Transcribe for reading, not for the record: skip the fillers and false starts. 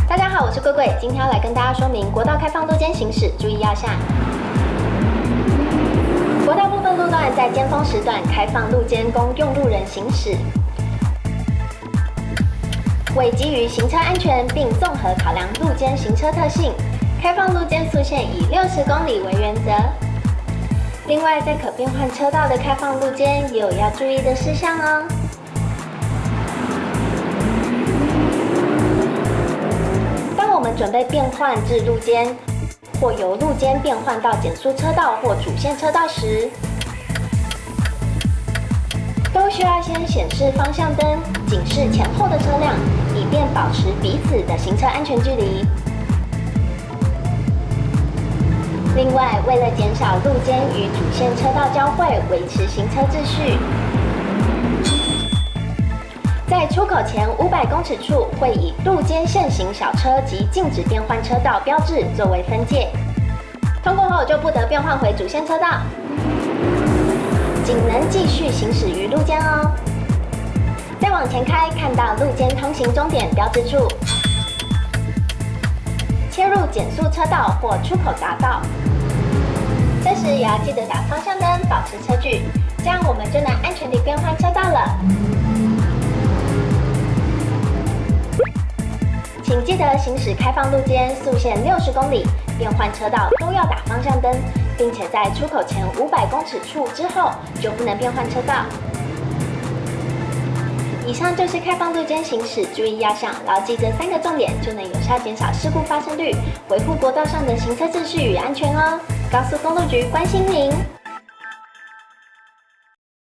大家好，我是貴貴，今天要來跟大家說明國道開放路肩行駛注意要項。國道部分路段在尖峰時段開放路肩供用路人行駛，為基於行車安全並綜合考量路肩行車特性，開放路肩速限以60公里為原則。另外，在可變換車道的開放路肩也有要注意的事項哦。當我們準備變換至路肩，或由路肩變換到減速車道或主線車道時，都需要先顯示方向燈，警示前後的車輛，以便保持彼此的行車安全距離。另外，為了減少路肩與主線車道交匯，維持行車秩序，在出口前500公尺處會以路肩限行小車及禁止變換車道標誌作為分界，通過後就不得變換回主線車道，僅能繼續行駛於路肩哦。再往前開，看到路肩通行終點標誌處，切入減速車道或出口匝道。這時也要記得打方向燈，保持車距，這樣我們就能安全地變換車道了。請記得行駛開放路肩速限60公里，變換車道都要打方向燈，並且在出口前500公尺處之後就不能變換車道。以上就是開放路肩行駛注意要項，牢記這三個重點，就能有效減少事故發生率，維護國道上的行車秩序與安全哦。高速公路局關心您。